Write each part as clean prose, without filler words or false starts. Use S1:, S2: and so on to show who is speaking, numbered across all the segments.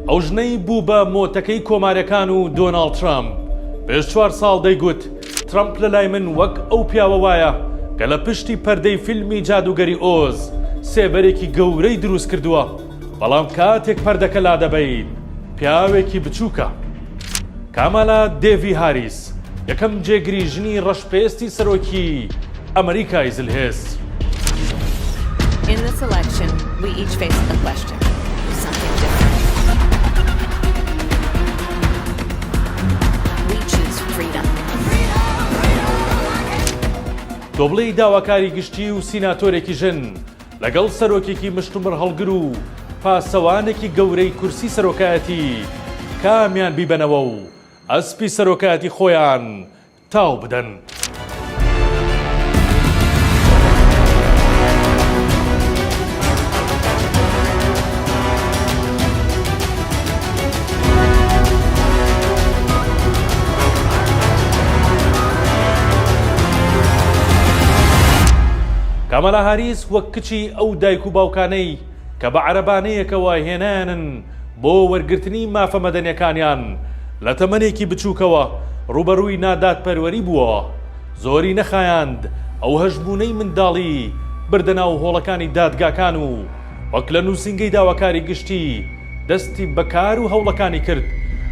S1: ئەو ژنەی بوو بە مۆتەکەی کۆمارەکان و دۆناڵد ترەمپ پێش چوار ساڵ دەیگوت، ترەمپ لەلای من وەک ئەو پیاوە وایە کە لە پشتی پەردەی فیلمی جادووگەری ئۆز سێبەرێکی گەورەی دروست کردووە، بەڵام کاتێک پەردەکە لادەبەیت پیاوێکی بچووکە. کامالا دێڤی هاریس، یەکەم جێگری ژنی ڕەشپێستی سەرۆکی ئەمریکای زلهێز.
S2: In this election, we each face a question, something different. We choose freedom.
S1: تۆ بڵێی داواکاری گشتی و سیناتۆرێکی ژن لەگەڵ سەرۆکێکی مشتومڕهەڵگر و پاسەوانێکی گەورەی کورسی سەرۆکایەتی کامیان بیبەنەوە و ئەسپی سەرۆکایەتی خۆیان تاو بدەن. کامالا هاریس وەک کچی ئەو دایک و باوکانەی کە بە عەرەبانەیەکەوە هێنایانن بۆ وەرگرتنی مافە مەدەنیەکانیان لە تەمەنێکی بچووکەوە ڕووبەڕووی نادادپەروەری بووەوە، زۆری نەخایاند ئەو هەژموونەی منداڵی بردە ناو هۆڵەکانی دادگاکان و وەک لە نووسینگەی داواکاری گشتی دەستی بە کار و هەوڵەکانی کرد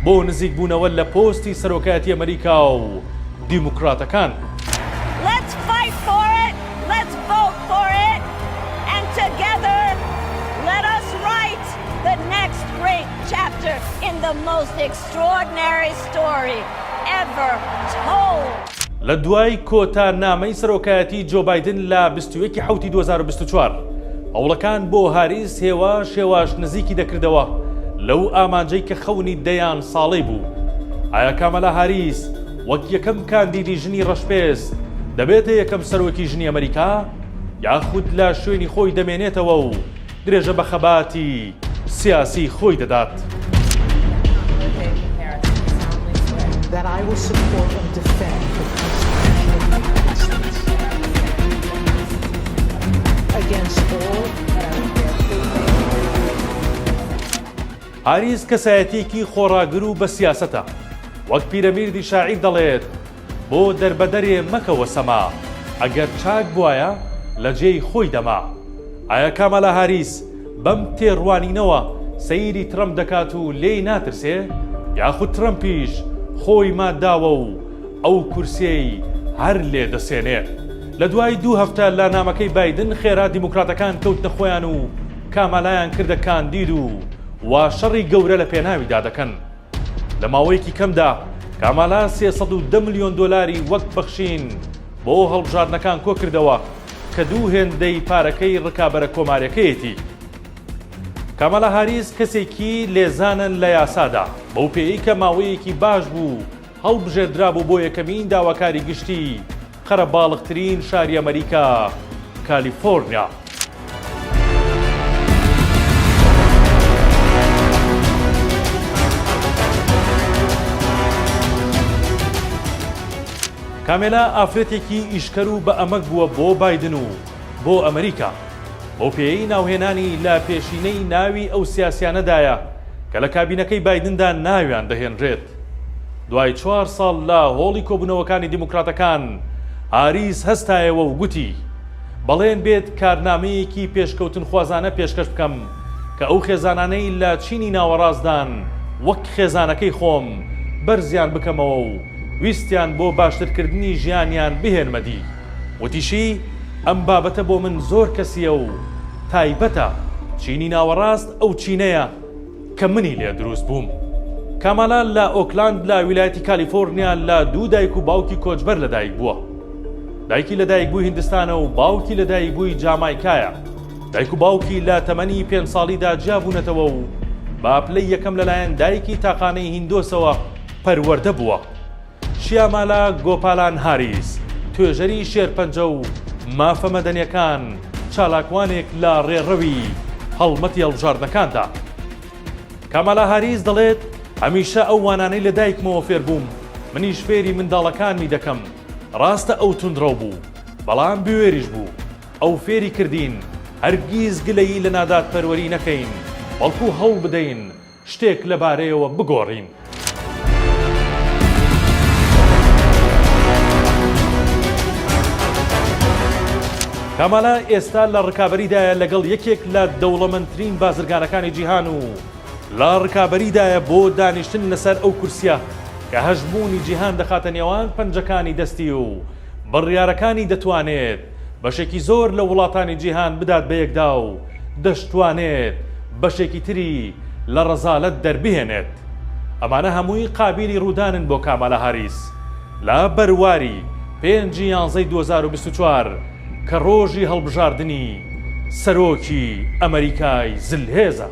S1: بۆ نزیکبوونەوە لە پۆستی سەرۆکایەتی ئەمریکا و دیموکراتەکان.
S3: Let's fight for it, let's vote for it, and together let us write the next great chapter in the most extraordinary story ever told.
S1: لە دوای کۆتا نامەی سەرۆکایەتی جۆ بایدن لە 21 حوتی 2024 هەوڵەکان بۆ هاریس هێواش هێواش نزیکی دەکردەوە لەو ئامانجەی کە خەونی دەیان ساڵەی بوو. ئایا کامالا هاریس وەک یەکەم کاندیدی ژنی ڕەشپێست دەبێتە یەکەم سەرۆکی ژنی ئەمریکا یاخود لە شوێنی خۆی دەمێنێتەوە و درێژە بە خەباتی سیاسی خۆی دەدات؟ هاریس کەسایەتیەکی خۆڕاگر و بە سیاسەتە، وەک پیرەمیردی شاعیر دەڵێت، بۆ دەربەدەرێ مەکەوە سەما، ئەگەر چاک بوایە لە جێی خۆی دەما. ئایا کامالا هاریس بەم تێڕوانینەوە سەیری ترەمپ دەکات و لێی ناترسێ؟ یاخود ترەمپیش خۆی مات داوە و ئەو کورسیەی هەر لێ دەسێنێ؟ لە دوای دوو هەفتە لە نامەکەی بایدن خێرا دیموکراتەکان کەوتنە خۆیان و کامالایان کردە کاندید و وا شەڕی گەورە لە پێناویدا دەکەن. لە ماوەیەکی کەمدا کامالا 310 ملیۆن دۆلاری وەک بەخشین بۆ هەڵبژاردنەکان کۆکردەوە کە دوو هێندەی پارەکەی ڕکابەرە کۆماریەکەیەتی. کامالا هاریس کەسێکی لێزانە لە یاسادا، بەو پێیەی کە ماوەیەکی باش بوو هەڵبژێردرابوو بۆ یەکەمین داواکاری گشتی قەرەباڵغترین شاری ئەمریکا، کالیفۆرنیا. کامێلا ئافرەتێکی ئیشکەر و بە ئەمەک بووە بۆ بایدن و بۆ ئەمریکا، بەو پێیەی ناوهێنانی لە پێشینەی ناوی ئەو سیاسیانەدایە کە لە کابینەکەی بایدندا ناویان دەهێنرێت. دوای چوار ساڵ لە هۆڵی کۆبوونەوەکانی دیموکراتەکان، هاریس هەستایەوە و گوتی، بەڵێن بێت کارنامەیەکی پێشکەوتنخوازانە پێشکەش بکەم کە ئەو خێزانانەی لە چینی ناوەڕاستدان وەک خێزانەکەی خۆم بەرزیان بکەمەوە و ویستیان بۆ باشترکردنی ژیانیان بهێنمە دی. وتیشی، ئەم بابەتە بۆ من زۆر کەسییە و تایبەتە، چینی ناوەڕاست ئەو چینەیە کە منی لێ دروست بووم. کامالا لە ئۆکلاند لە ویلایەتی کالیفۆرنیا لە دوو دایک و باوکی کۆچبەر لەدایک بووە. دایکی لەدایکبووی هیندستانە و باوکی لەدایکبووی جامایکایە. دایک و باوکی لە تەمەنی پێنج ساڵیدا جیابوونەتەوە و بە پلەی یەکەم لەلایەن دایکی تاقانەی هیندۆسەوە پەروەردە بووە. شیامالا گۆپالان هاریس، توێژەری شێرپەنجە و مافە مەدەنیەکان، چالاکوانێک لە ڕێڕەوی هەڵمەتی هەڵبژاردنەکاندا. کامالا هاریس دەڵێت، هەمیشە ئەو وانانەی لە دایکمەوە فێربووم، منیش فێری منداڵەکانمی دەکەم. ڕاستە ئەو توندڕەو بوو، بەڵام بوێریش بوو. ئەو فێری کردین هەرگیز گلەیی لە نادادپەروەری نەکەین، بەڵکو هەوڵبدەین. شتێک لەبارەیەوە بگۆڕین. کامالا ئێستا لە ڕکابەریدایە لەگەڵ یەکێک لە دەوڵەمەندترین بازرگانەکانی جیهان و لە ڕکابەریدایە بۆ دانیشتن لەسەر ئەو کورسیە کە هەژموونی جیهان دەخاتە نێوان پەنجەکانی دەستی و بڕیارەکانی دەتوانێت بەشێکی زۆر لە وڵاتانی جیهان بدات بەیەکدا و دەشتوانێت بەشێکی تری لە ڕەزالەت دەربهێنێت. ئەمانە هەمووی قابیلی ڕوودانن بۆ کامالا هاریس لە بەرواری پێنج ی یانزەی 2024 کە ڕۆژی هەڵبژاردنی سەرۆکی ئەمەریکای زلهێزە.